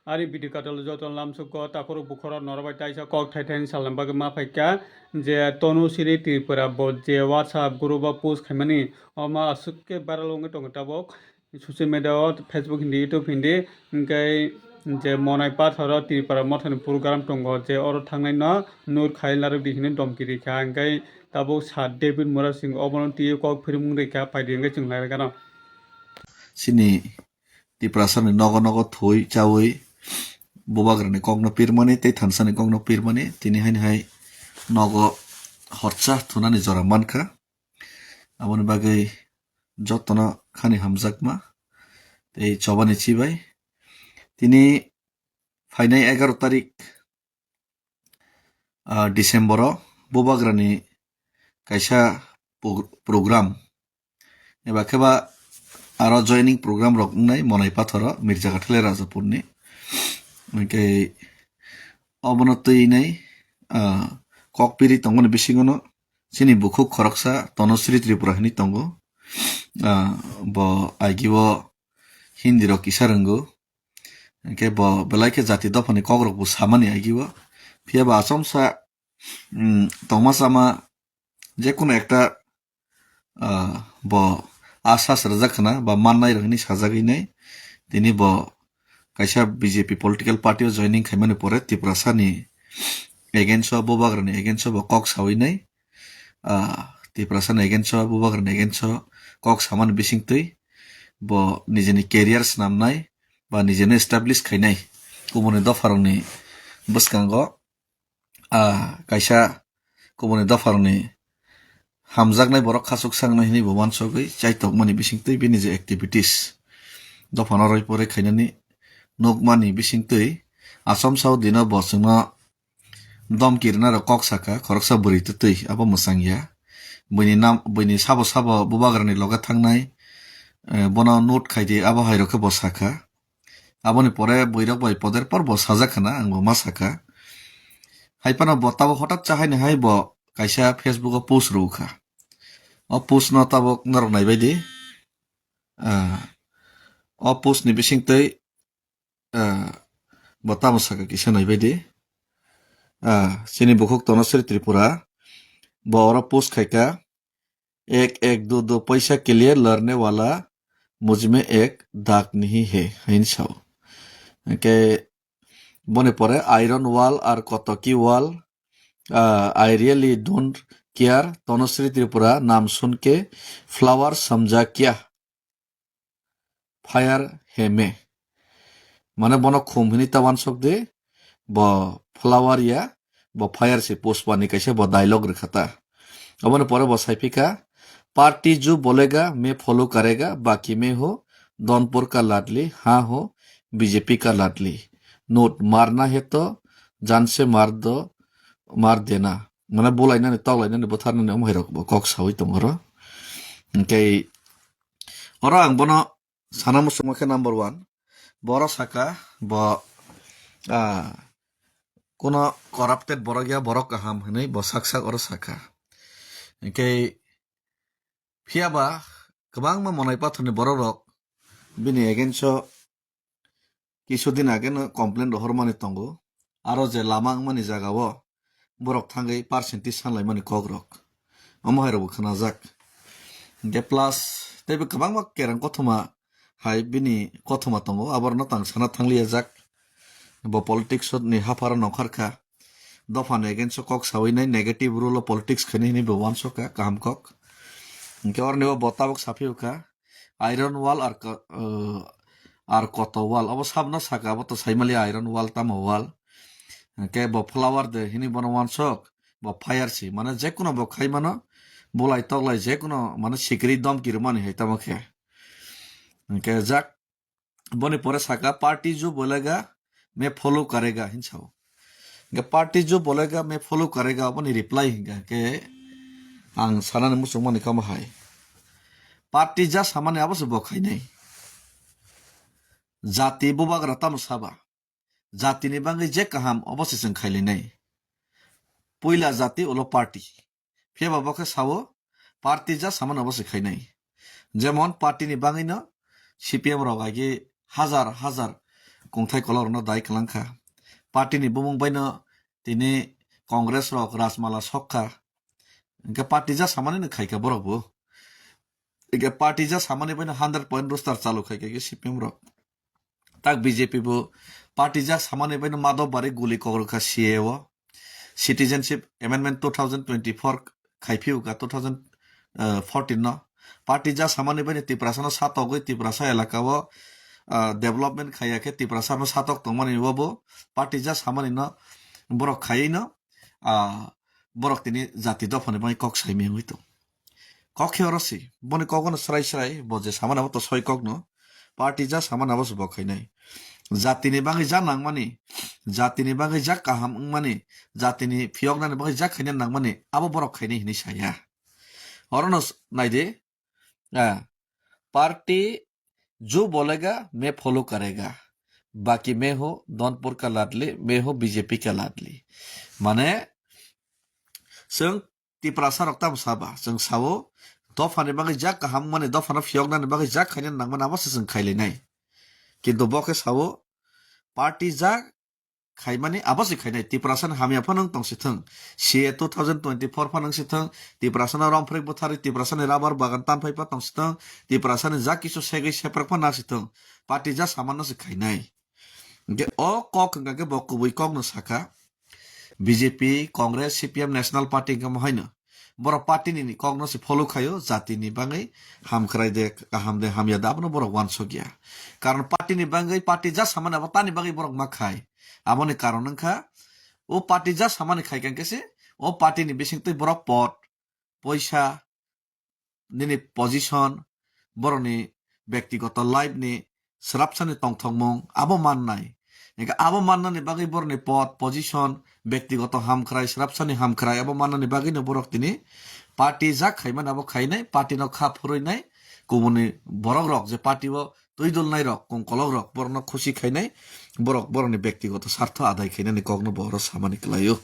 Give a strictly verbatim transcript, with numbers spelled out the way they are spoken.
Ari video katal joto lamsukgo takhorok bukhorok norok bai taisa kok thai thai ni salna bagwi ma phaikha je Tanu Sri Tripura bo je WhatsApp group o post khaimani omo aswk khe viral wngwi tongo tabuk. Social media o Facebook hindi, YouTube hindi, hingke je Monai Pathor o Tripura Mothani program tongo, je oro thangnai no nur khai larok di hini domki rikha, hingke tabuk Sir David Murasing obono twi kok phirimung rikha, paidi hingke chwng lai rwgano. Chini Tiprasani nogo nogo thwi chawi bubagrani kokno pirmani tei thansani kokno pirmani tini haini hai nogo horsa thunani jora mankha. Aboni bagwi jotono khani hamjakma tei chobani chibai. Tini phainai egaroh tarik, ah, December o bubagrani kaisa pog-, program. Eba kheba aro joining program rok wngnai Monai Pathor o Mirja Kathale Rajapur ni. Hingke obono twi nai, ah, kokpiri tongmani bisingo no chini bukhuk khoroksa Tonosri Tripura hinwi tongo. Ah, bo agio Hindi rok kisa rwngo. Hingke bo belai khe jati dophani kokrok bo samani agio. Phiya ba achomsa, mm, tongma chama je kono ekta, ah, bo asas rwjak khna ba mannai rok hinwi sajagwi nai. Tini bo kaisa B J P political party o joining khaimani pore Tiprasani against o, bubagrani against o bo kok sawi nai. Ah, Tiprasani against o, bubagrani against o kok samani bisingtwi bo nijini career swnamnai ba nijini establish khainai kubuni dopharokni bwskango, ah, kaisa kubuni dopharokni hamjaknai borok khachuk saknai hinwi bo uansugwi chaitokmani bisingtwi bini je activities dophano roi poroi khainani nukmani bisingtwi achomsa o dino bo chwngno domki rwnarok kok saka, khoroksa bwrwi twtwi abo mwchang ya. Buini nam, buini sabo sabo bubagrani loge thangnai, eh, bono note khaidi abo hai rok khe bo saka. Aboni pore bwrwi rok bai poder por bo sajak khna, ang bo ma saka. Hai phano bo tabuk hotat cha haini hai bo kaisa Facebook o post rw kha. O post no tabuk norok nai bai di. Ah, o post ni bisingtwi, ah, bo tamo saka kisa nai bai di. Ah, chini bukhuk Tonosri Tripura, bo oro post khai kha, "Ek ek do do paisa ke liye larne wala mujhme ek dak nahi hai," hin sao. Hingke boni pore iron wall ar kotoki wall, ah, "I really don't care, Tonosri Tripura naam sun ke flower samjha kya?" Fire heme. Mane bono khum hini ta wansok de, bo flower ya, bo fire se Pushpa ni kaisa bo dialogue rwkha ta. Aboni pore bo sai phika, "Party jo bolega, main follow karega, baki main ho, Donpur ka ladli, ha ho, B J P ka ladli. Note, marna hai to, jaan se maar do, maar dena." Mane bulainani, toklainani, butharnani omo hai rok bo kok sawi tongo oro. Hingke oro ang bono sana muchungma khe number one. Borok saka, bo, ah, kuno corrupted borok ya, borok kaham hinwi bo sak sak oro saka. Hingke phiya ba kwbangma Monai Pathorni borok rok bini against o kisu din age no complaint rohormani tongo. Aro je lama wngmani jaga o borok thangwi percentage sanlaimani kok rok. Omo hai rok bo khwnajak. Hingke plus teibo kwbangma kerang kothoma hai bini kothoma tongo, aborokno tang sana thangliya jak. Bo politics ni hapharo nongkhor kha. Dophani against o kok sawi nai, negative role o politics khaini hinwi bo uansuk kha, kaham kok. Hingke oroni bo tabuk saphi kha, iron wall ar ko-, uh, ar koto wall. Obo sabno saka, abo to saimali iron wall tamo wall. Hingke bo flower de hinwi bono uansuk, bo fire si. Mane jekuno bo khai mano, bulai toklai jekuno mane sikiri domki rwmani hai tamo khe. Hingke jak boni pore saka, "Party jo bolega, main follow karega," hin sao. Hingke, "Party jo bolega, main follow karega," boni reply hingka khe ang sanani muchungmani kamo hai. Party ja samani abo se bo khainai. Jati bubagra tamo saba. Jatini bagwi je kaham obo se chwng khailainai. Puila jati ulo party. Phiya ba bo khe sao, party ja samano bo se khainai. Jemon party ni bagwino C P M rok agi hajar hajar, kungthai kolok rokno dai kwlang kha. Party ni bumung bai no tini Congress rok rajmala sok kha. Hingke party ja samani no khai kha borok bo. Hingke party ja samani bai no hundred point roster chalu khai kha C P M rok. Tak B J P bo party ja samani bai no Madhab Bari guli kok rwkha C A A o. Citizenship Amendment two thousand twenty-four khai phiu ka two thousand fourteen no. Party ja samani bai no Tiprasa no satogwi Tiprasa elaka o, ah, development khaiya khe Tiprasa no satok tongmani bo bo party ja samani no borok khaiwi no, ah, borok tini jati dophani bai kok saimiyangwi tong. Kok khe oro si, boni kok no srai srai, bo je samani abo to soi kok no, party ja samani abo se bo khainai. Jatini bagwi ja nangmani, jatini bagwi ja kaham wngmani, jatini phiyoknani bagwi ja khaina nangmani, abo borok khainai hinwi saya. Oro no s-, naidi, ah, party जो बोलेगा मैं फॉलो करेगा, बाकी मैं हूँ धौनपुर का लाडली, मैं हूँ B J P का लाडली। Mane, chwng Tiprasa rok tamo saba, chwng sao, dophani bagwi jak kaham mani, dophano phiyoknani bagwi jak khaina nangmani abo se chwng khailainai. Kintu bo khe sao, party jak khaimani abo se khainai, Tiprasa ni hamya phano wng tong si thung, C A two thousand twenty-four phano wng si thung, Tiprasa no romphrik bwtharwi, Tiprasa ni rubber bagan tanphai pha tong si thung, Tiprasa ni jak kisu segwi seprak phano na si thung, party ja samano se khainai. Hingke o kok hingka khe bo kubui kok no saka, B J P, Congress, C P M, National Party hingke mo haino. Borok party ni ni kok no se follow khaio, jati ni bagwi hamkrai de, kaham de, hamya de, abono borok wansok ya. Karon party ni bagwi, party ja samani abo tani bagwi borok ma khai. Aboni karon wngkha, o party ja samani khai kang khe se, o party ni bising twi borok pot, poisa, nini position, borokni bektigoto life ni srapsani tongthokmung abo mannai. Hingke abo mannani bagwi borokni pod, position, bektigoto hamkrai, srapsani hamkrai abo mannani bagwino borok tini party jak khaimani abo khainai, party no kha phurwinai, kubuni borok rok je party o twi dulnai rok, kongkolok rok borokno khusi khainai, borok borokni bektigoto sartho adai khainani kokno bo oro samani kwlaio.